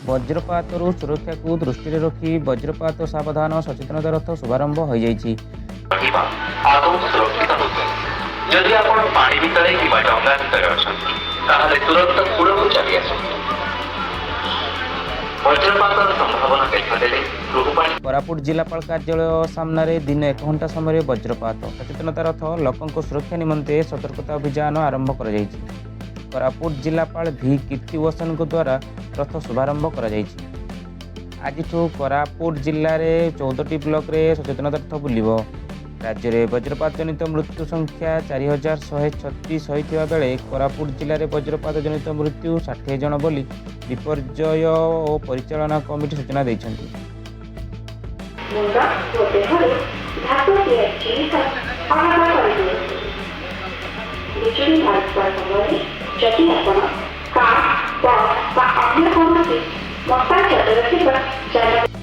ବଜ୍ରପାତରୁ ସୁରକ୍ଷାକୁ ଦୃଷ୍ଟିରେ ରଖି ବଜ୍ରପାତ ସାବଧାନ ସଚେତନତା ରଥ ଶୁଭାରମ୍ଭ ହୋଇଯାଇଛି। ରହିବା ଆଦୌ ସୁରକ୍ଷିତ ନୁହେଁ। ଯଦି ଆପଣ ପାଣି ଭିତରେ କିମ୍ବା ଡଙ୍ଗା ଭିତରେ ଅଛନ୍ତି, ତାହେଲେ ତୁରନ୍ତ କୂଳକୁ ଚାଲି ଆସନ୍ତୁ। ବଜ୍ରପାତର ସମ୍ଭାବନା ଦେଖାଦେଲେ ଗୃହପାଳିତ କୋରାପୁଟ ଜିଲ୍ଲାପାଳ କାର୍ଯ୍ୟାଳୟ ସାମ୍ନାରେ ଦିନ 1 ଘଣ୍ଟା ସମୟରେ ବଜ୍ରପାତ ସଚେତନତା ରଥ। ଲୋକଙ୍କ ସୁରକ୍ଷା ନିମନ୍ତେ ସତର୍କତା ଅଭିଯାନ ଆରମ୍ଭ କରାଯାଇଛି। କୋରାପୁଟ ଜିଲ୍ଲାପାଳ ଭି କୀର୍ତ୍ତିବସନଙ୍କ ଦ୍ୱାରା ରଥ ଶୁଭାରମ୍ଭ କରାଯାଇଛି। ଆଜିଠୁ କୋରାପୁଟ ଜିଲ୍ଲାରେ 14ଟି ବ୍ଲକରେ ସଚେତନତା ରଥ ବୁଲିବ। ରାଜ୍ୟରେ ବଜ୍ରପାତ ଜନିତ ମୃତ୍ୟୁ ସଂଖ୍ୟା 4136 ହୋଇଥିବା ବେଳେ କୋରାପୁଟ ଜିଲ୍ଲାରେ ବଜ୍ରପାତ ଜନିତ ମୃତ୍ୟୁ 60 ଜଣ ବୋଲି ବିପର୍ଯ୍ୟୟ ଓ ପରିଚାଳନା କମିଟି ସୂଚନା ଦେଇଛନ୍ତି। ମୁଣ୍ଡ ଓ ଦେହରୁ ଧାତୁ ତିଆରି ଜିନିଷ ଅଲଗା କରିଦିଅନ୍ତୁ। ବିଜୁଳି ମାରୁଥିବା ସମୟରେ ଯଦି ଆପଣ କାର୍, ବସ୍ ବା ଅନ୍ୟ କୌଣସି ମୋଟା ଚାଦର ଥିବା ଯାନ